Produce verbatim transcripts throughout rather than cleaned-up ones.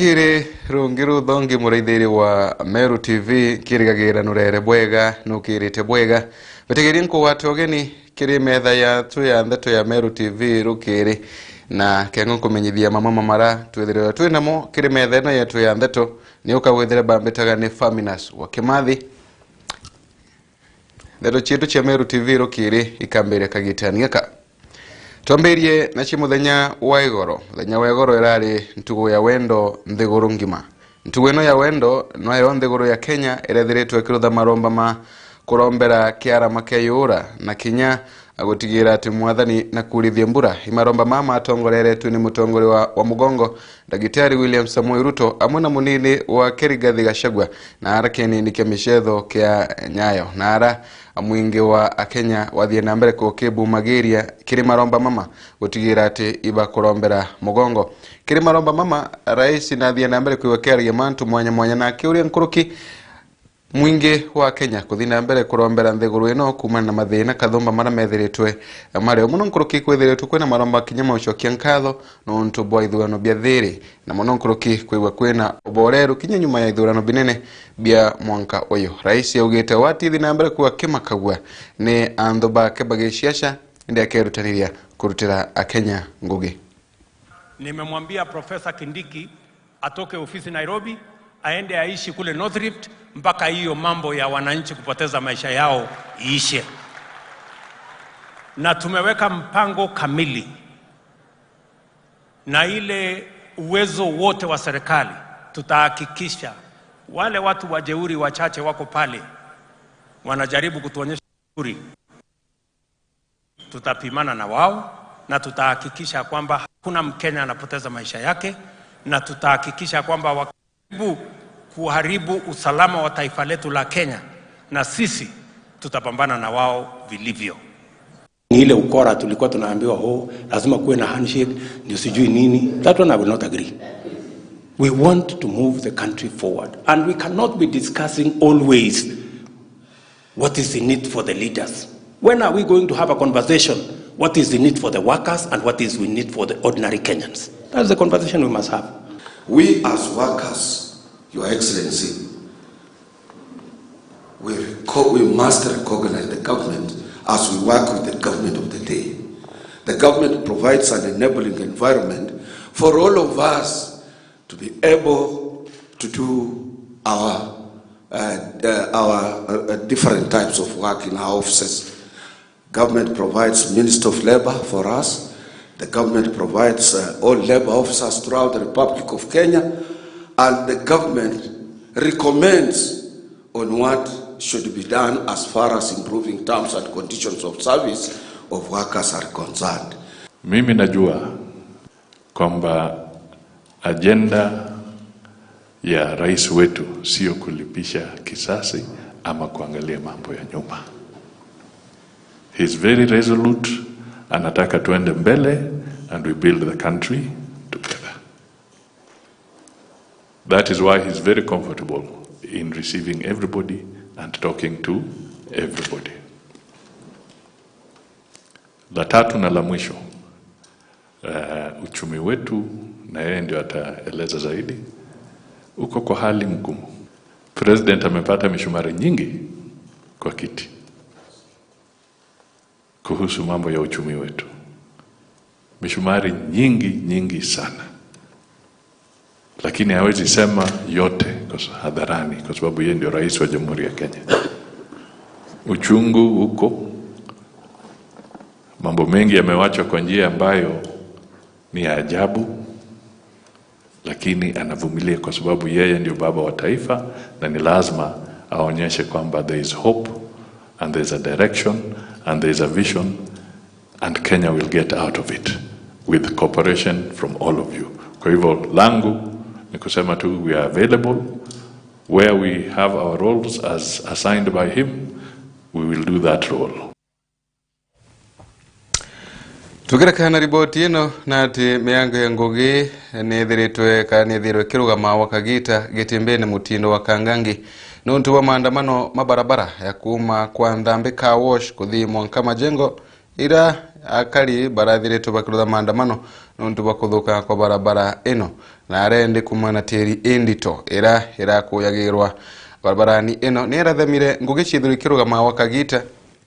Kiri rungi ruthongi, muraithiri wa Meru T V, nkirigagira nurere bwega, nukirite bwega. Betigirie nkugwate ugeni kiri metha yatu ya ndeto ya Meru T V rukiri, na kengo nkumenyithia mamwe ma mara twithirwe twi namo kiri metha ino yetu ya ndeto. Ni ukagwithire bambitaga ni Faminas wa Kimathi. Ndeto cietu cia Meru T V rukiri ikambiria kagitani gaka. Twambirie na cia muthenya wa igoro. Muthenya wa igoro irari ntugu ya wendo nthiguru ngima. Ntugu ino ya wendo nwayo nthiguru ya Kenya irethiritwe ikirutha maromba ma kurombera kiarama kia yuura na kinya gutigira ati Mwathani na kuurithia mbura. Imaromba mama matongoreretwe ni mutongoria wa, wa mugongo, Ndagitari William Samoei Ruto, amwe na munini wake Rigathi Gachagua, na ara kinini kia micetho kia Nyayo, na ara mwingi wa Akenya wathie na mbere kukibumagiria kiri maromba mama gutigira ati ibakurombera mugongo. Kiri maromba mama, rais nathie na mbere kwigua kiaragia mantu mwanya mwanya na akiuria nkuruki mwingi wa Kenya kuthi na mbere kurombera nthiguru ino kuumana na mathina kathumba mara methiritwe mario, muno nkuruki kwithiritwe kwina maromba kinya ma ucokia nkatho nontu bwa ithurano bia thiri, na muno nkuruki kwigua kwina uboreru kinya nyuma ya ithurano binene bia mwanka uyu. Rais augite watithi na mbere kuga kimakagua ni anthu bake bagiciaca, indi akerutaniria kurutira Akenya ngugi. Nimemwambia Professor Kindiki atoke ofisi Nairobi, aende aishi kule North Rift mpaka hiyo mambo ya wananchi kupoteza maisha yao iishe. Na tumeweka mpango kamili na ile uwezo wote wa serikali, tutahakikisha wale watu wajeuri wachache wako pale wanajaribu kutuonyesha jeuri. Tutapimana na wao na tutahakikisha kwamba hakuna Mkenya anapoteza maisha yake, na tutahakikisha kwamba wakijaribu kuharibu usalama wa taifa letu la Kenya, na sisi tutapambana na wao vilivyo. Ni ile ukora tulikuwa tunaambiwa, "Oh, lazima kuwe na handshake, ndio sijui nini." That one I will not agree. We want to move the country forward, and we cannot be discussing always what is in it for the leaders. When are we going to have a conversation? What is in it for the workers and what is in it for the ordinary Kenyans? That's the conversation we must have. We as workers, Your Excellency, we, reco- we must recognize the government as we work with the government of the day. The government provides an enabling environment for all of us to be able to do our, uh, uh, our uh, uh, different types of work in our offices. Government provides Minister of Labour for us. The government provides uh, all labour officers throughout the Republic of Kenya, and the government recommends on what should be done as far as improving terms and conditions of service of workers are concerned. Mimi najua kwamba ajenda ya rais wetu sio kulipisha kisasi ama kuangalia mambo ya nyuma. He's very resolute, anataka tuende mbele and we build the country together. That is why he's very comfortable in receiving everybody and talking to everybody. La tatu na la mwisho, eh, uchumi wetu, na yeye ndio ataeleza zaidi, uko kwa hali ngumu. President amepata mishumari nyingi kwa kiti kuhusu mambo ya uchumi wetu, mishumari nyingi, nyingi sana, lakini hawezi sema yote kwa sa- hadharani, kwa sababu yeye ndio rais wa Jamhuri ya Kenya. Uchungu uko, mambo mengi yamewachwa kwa njia ambayo ni ya ajabu, lakini anavumilia kwa sababu yeye ndio baba wa taifa, na ni lazima aonyeshe kwamba there is hope and there is a direction and there is a vision, and Kenya will get out of it with cooperation from all of you. Kwa hivyo, langu ni kusema tu, we are available where we have our roles as assigned by him, we will do that role. Tukirekana na riboti ino, na ati miango ya ngugi ni ithiritwe kana ni ithirwe ikirugama gwa kagita Gitimbini mutindo wa Kangangi, nontu bwa maandamano ma barabara ya kuuma kwa Nthambi Car Wash kuthi mwanka Majengo, ira akari barathiritwe bakirutha maandamano nontu bwa kuthuka kwa barabara ino. Na aria indi kuuma na tiiri indito iria irakuyagirwa barabarani ino, ni irathamire ngugi ciithirwe ikirugama gwa kagiita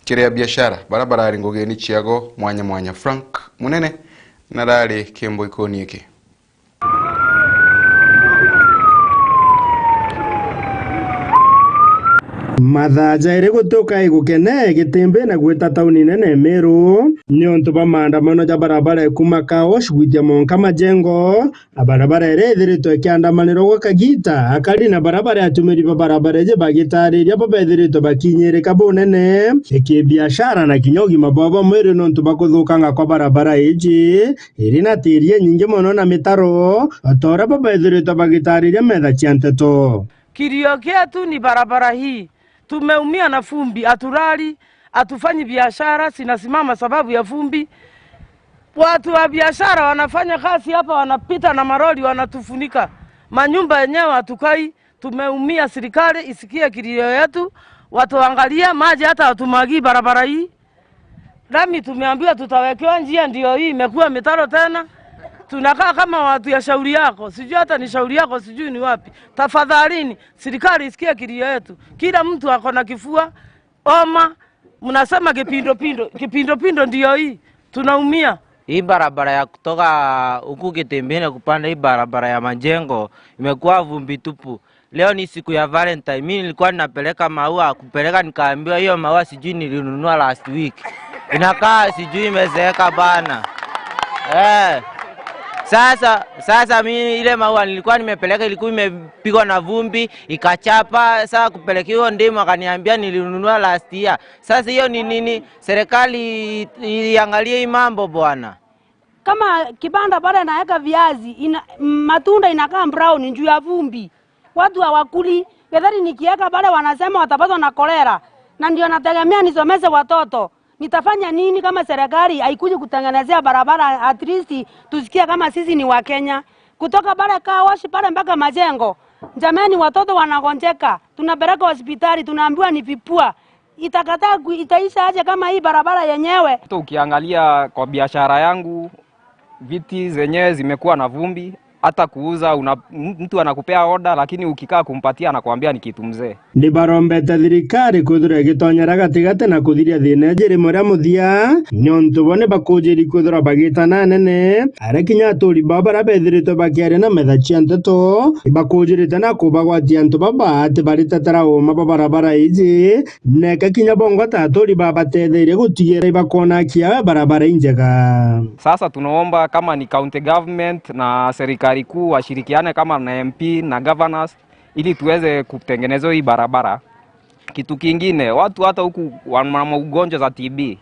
kiria biashara baria barari ngugini ciago mwanya mwanya. Frank Munene narari kimbo ikoni iki. Mathaa jairi gutuka igukene Gitimbi na gwita tauni nene Meru, niuntu bwa maandamano ja barabara ya kuuma Car Wash gwitia mwanka Majengo, na barabara iria ithiritwe ikiandamanirwa gwa kagiita, akari na barabara atumiri ba barabara iji bagitariria bo bethiritwe bakinyirika bunene kibiashara na kinya ugima bwao bwa mwiri niuntu bwa kuthukanga kwa barabara iji. Iri na tiiri inyingi mono na mitaro, o ta uria bo bethiritwe bagitariria metha cia nteto. Kilio kietu ni barabara hii. Tumeumia na vumbi, hatulali, hatufanyi biashara, zinasimama sababu ya vumbi. Watu wa biashara wanafanya kazi hapa, wanapita na malori, wanatufunika. Manyumba yenyewe hatukai, tumeumia. Serikali isikie kilio yetu, watuangalie, maji hata hatumwagii barabara hii. Lami tumeambiwa tutawekewa njia, ndio hii imekuwa mitaro tena. Tunakaa kama watu ya shauri yako, sijui hata ni shauri yako, sijui ni wapi. Tafadhalini, serikali isikie kilio yetu. Kila mtu ako na kifua, homa, mnasema kipindopindu. Kipindopindu ndio hii, tunaumia. Hii barabara ya kutoka huku Kitembeni kupanda hii barabara ya Majengo imekuwa vumbi tupu. Leo ni siku ya Valentine. Mimi nilikuwa ninapeleka maua, kupeleka nikaambiwa hiyo maua sijui nilinunua last week. Inakaa sijui imezeeka bana. Eh. Sasa, sasa mimi ile maua nilikuwa nimepeleka ilikuwa imepigwa na vumbi, ikachapa. Sasa kupeleka hiyo ndimu akaniambia nilinunua last year. Sasa hiyo ni nini? Serikali i-, iangalie hii mambo bwana. Kama kibanda pale naeka viazi, ina-, matunda inakaa brown juu ya vumbi. Watu hawakuli. Githeri nikieka pale wanasema watapatwa na kolera. Na ndio nategemea nisomeshe watoto. Nitafanya nini kama serikali haikuji kutengenezea barabara, at least tusikie kama sisi ni Wakenya? Kutoka pale Car Wash pale mpaka Majengo. Jameni, watoto wanagonjeka. Tunapeleka hospitali, tunaambiwa ni vipua. Itakataa ku-, itaisha aje kama hii barabara yenyewe? Hata ukiangalia kwa biashara yangu, viti zenyewe zimekuwa na vumbi, hata kuuza una-, m-, mtu anakupea order, lakini ukikaa kumpatia anakuambia ni kitu mzee. Ni barombete thirikari kwithirwa igitonyera gatigati na kuthiria thina iji rimwe ria muthia, niuntu bo ni bakujiri kwithirwa bagitana anene, aria kinya aturi bao baria bethiritwe bakiaria na metha cia nteto, ibakujirite na kubagwatia antu baba ati baritetera uuma bwa barabara iji, neka kinya bongwa ta aturi babatetheire gutigira ibakona kiawe barabara injega. Sasa tunaomba kama ni county government na serikali kuu washirikiane kama na M P na governors ili tuweze kutengenezwa hii barabara. Kitu kingine, watu hata huku wana maugonjwa za T B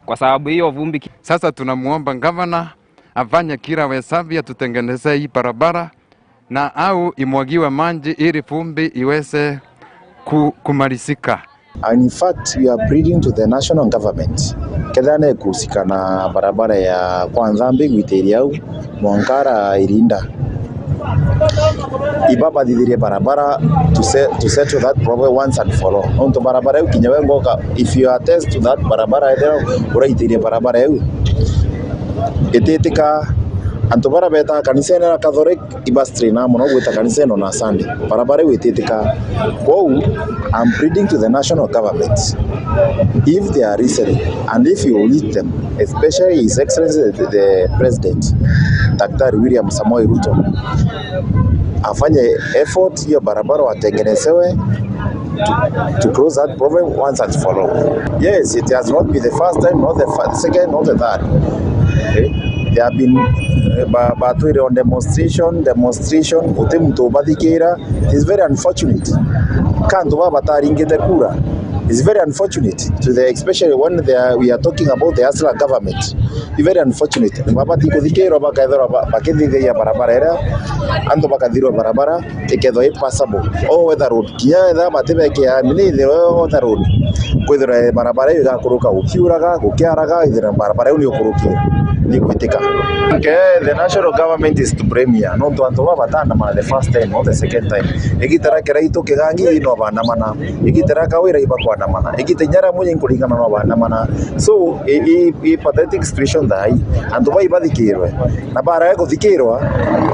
kwa sababu hiyo vumbi. Sasa tunamuomba gavana afanye kila wezavyo atutengenezee hii barabara na au imwagiwe maji ili vumbi iweze ku-, kumalizika. And in fact, we are pleading to the national government, kethira nekuhusika na barabara ya kwa Nthambi gwitiria au mwankara Irinda, ibabathithirie barabara to se-, to settle that problem once and for all. Nontu barabara iu kinya we ngoka, if you attest to that barabara, ethira uraitiria barabara iu, ititika antu bara betaga kanisene ya Catholic, ibastraina mono gwita kanisa ino na Sunday. Barabara iu ititika. Kwou, I'm pleading to the national government, if they are listening, and if you reach them, especially His Excellency the, the President, Daktari William Samoei Ruto, afanye effort hiyo barabara watengenezewe to, to close that problem once and for all. Yes, it has not been the first time, not the fir-, second, not the third. Eh, they have been, eh, ba-, batwire on demonstration, demonstration, guti muntu ubathikira. It's very unfortunate. Ka antu baba bataringite kura. It's very unfortunate to the, especially when they are, we are talking about the Hustler government. It's very unfortunate. Nibabati kuthikirwa bakethirwa ba-, bakithithiria barabara iria antu bakathirwa barabara ikethirwa i passable. All weather road. Kinya ethira batibekea mini ithirwa all weather road. Kwithirwa barabara iyo igakuruka gukiuraga, gukiaraga, ithirwa barabara iyo ni ukuruki ni gwitika. Okay, the national government is to blame here. Nontu antu baba bataandamana the first time or the second time. Igita ria Kiraitu Kigangi no baandamana. Igita ria Kawira ibakwandamana. Igita inya ria Mwenye nkuringana no baandamana. So, i, i, i pathetic situation thaa ii. Antu bai bathikirwe. Na barega kuthikirwa,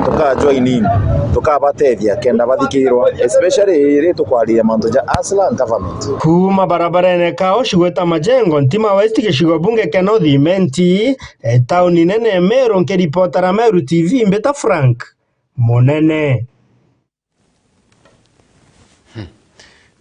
Tukajoin in, tukabatethia kenda bathikirwa, especially iri tukwariria mantu ja hustler and government. Kuuma barabarene Kaoshi gwita Majengo, Ntima West, gicigo bunge kia North Imenti, e, tauni nene Meru, nkiripotera Meru T V, mbita Frank Munene.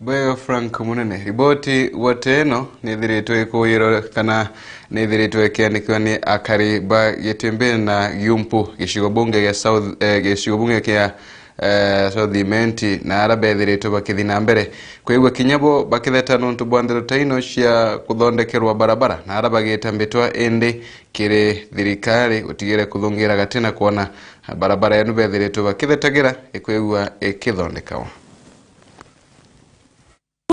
Bwega Frank Munene. Riboti gwote ino nithiritwe ikuyirwa kana nithiritwe ikiandikwa ni akari ba Gitimbiri na Giumpu, gicigo bunge gia South, eh, gicigo bunge kia, eh, South Imenti, na ara bethiritwe bakithi na mbere kwigua kinya bo bakitheta nontu bwa ndeto ta ino cia kuthondekerwa barabara, na ara bagita mbitwa indi kiri thirikari gutigire kuthungira gati na kwona barabara yenu bethirite bakithetagira ikwigua ikithondekawa.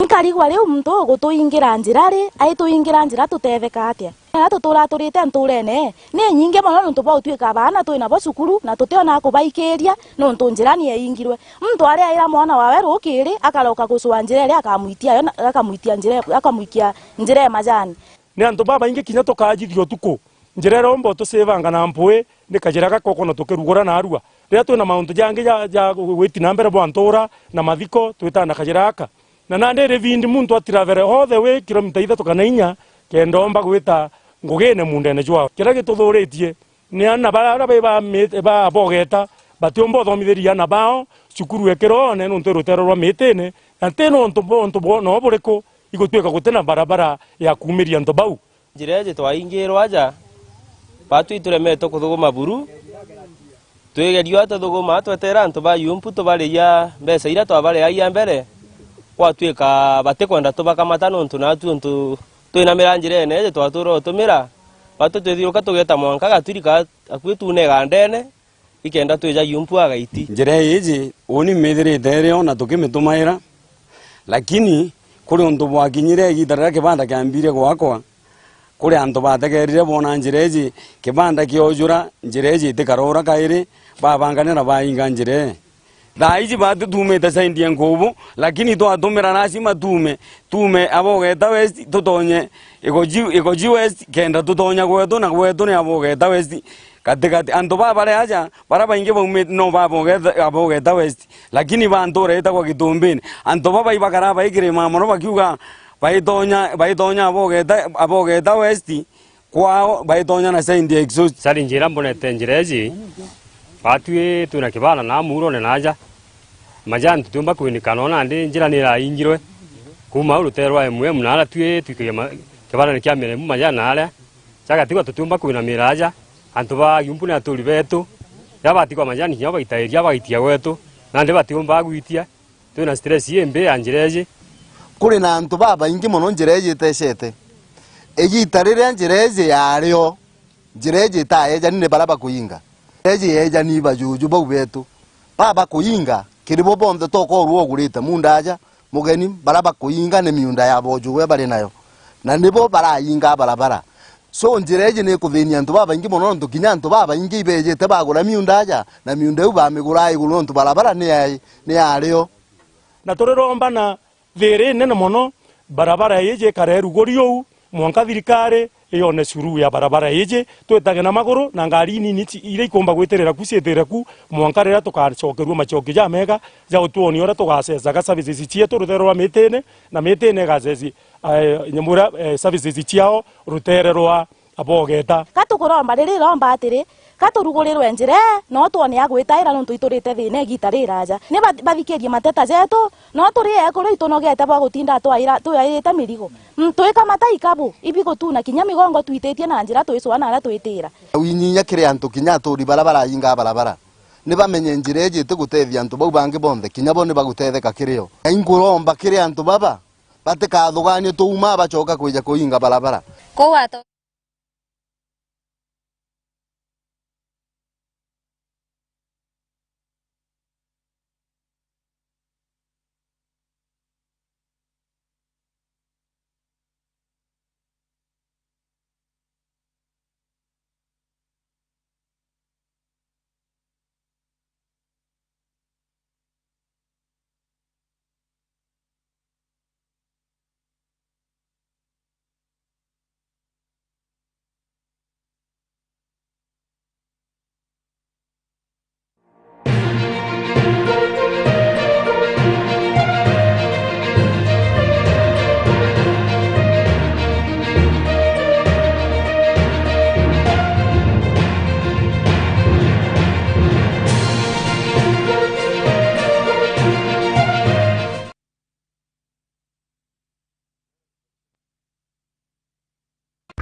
Nkarigwa riu muntu ugutuingira njira ri, aituingira njira tutetheka atia? Aria tutura turite nturene ni nyingi mono nontu bwa utwika baana twina bo cukuru na tutiona kubaikiria nontu njira ni yaingirwe. Muntu aria aira mwana wawe rukiri akaroka gucua njira iria akamwitia yo na, akamwitia njira, akamwikia njira ya majani. Ni antu babaingi kinya tukajithia utuku, njira iria umba utucivanga na mpui ni kajira gaka ukona tukirugura narua. Riria twina mauntu jangi ja, ja gwiti na mbere bwa ntura na mathiko, twitaga na kajira gaka. Na nandi iri bindi muntu atiravere all the way kilomita ithatu kana inya kenda omba gwita ngugine mundene jwao. Kiria gituthuritie ni ana baria bai ba mi-, ba bogeta batiumba uthomithiria ana bao cukuru e Kiroone nontu i ruteere rwa Mitine, na ti nontu bo, untu bo, no buriku igutwika guti na barabara ya kuumiria antu bau. Njira iji twaingirwa aja, batwi ituremetwe kuthuguma buru, twigeria tuthuguma, tweteera antu ba Yumpu tubariria mbeca iria twabariagia mbere, gwatwika batikwenda tubakamata nontu naatu untu twinamira njirene iji twatura utumira, batu twithiuruka tugeta mwanka Gatwiri ka akui tuune igandene, ikenda twija Yumpu agaiti. Njira iji uni mithirite irio na tukimitumaira, lakini kuri untu bwakinyire igita riria kibanda kiambire gwakwa, kuri antu bategerire boona njira iji, kibanda kiojura, njira iji itikarora kairi, babangane na bainga njira ii. Thaa iji batu tuumite side ya Nkubu, lakini twatumira lazima tuume, tuume Abogeta West, tutonye Igoji, Igoji West, kenda tutonya gwetu, na gwetu ni Abogeta West. Gatigati, antu baa bari aja, baria baingi baumite no ba Abogeta, Abogeta West, lakini ba ntura itagwa Gitumbini. Antu baba ibakara baikirima mono bakiuga baitonya, baitonya Abogeta, Abogeta West, kwao baitonya na side ya exhaust. Challenge iria mbonete njira iji, batwi twina kibanda na muurone na aja. Majani tutiumba kwinika, nona ndi njira ni iraingirwe. Kuuma au rutere rwa M M na aria twi twikagia ma-, kibandani kia M M majani na aria. Jagatigwa tutiumba kwinamira aja. Antu ba Giumpu ni aturi betu. Riria batigwa majani kinya baitairia bagaitia gwetu. Nandi batiumba gwitia. Twina stress imbi ya njira iji. Kuri na antu babaingi mono njira iji itecete. Igita riria njira iji yario, njira iji itayejani ni baria bakuinga. Njira iji yejani bajuju bau betu. Baba kuinga, kiri bo bonthe tokorwa ugurite mundu aja, mugeni, baria bakuinga ni miunda ya bojuwe bari nayo. Na nibo barainga barabara. So, njira iji ni ikuthinia antu babaingi mono, nontu kinya antu babaingi ibejite bagura miunda aja, na miunda iu bamigura iguru, nontu barabara ni ya, ni yario. Na turiromba na thiri nene mono, barabara iji ikare ruguri uu, mwanka thirikari iyone suluhu ya barabara iji, twitage na maguru, na ngari inini ci-, iria ikumba gwitirira ku ciitire ku, mwanka riria tugacokerua macokio jamega ja utwonia uria tugacecaga services cietu rutere rwa Mitini, na Mitini igaceci, eh, nyamu iria, eh, services ciao rutere rwa Abogeta. Ka tukuromba riri, romba atiri, ka turugurirwe njira ii, no twone ya gwitaira, nontu iturite thina igita riraja. Ni ba-, bathikirie mateta jetu, no turi ekuru itunogete bwa gutinda twaira-, twairite mirigo. Mm, twikamata ikabu, ibigutuna kinya migongo twititie na njira twicua na aria twitira. Winyinya kiri antu kinya aturi baria barainga barabara. Ni bamenye njira iji itigutethia antu bau bangi bonthe, kinya bo ni bagutetheka kiri yo. Na inkuromba kiri antu baba, batikathuganie tuuma bacoka kwija kuinga barabara. Kou ato-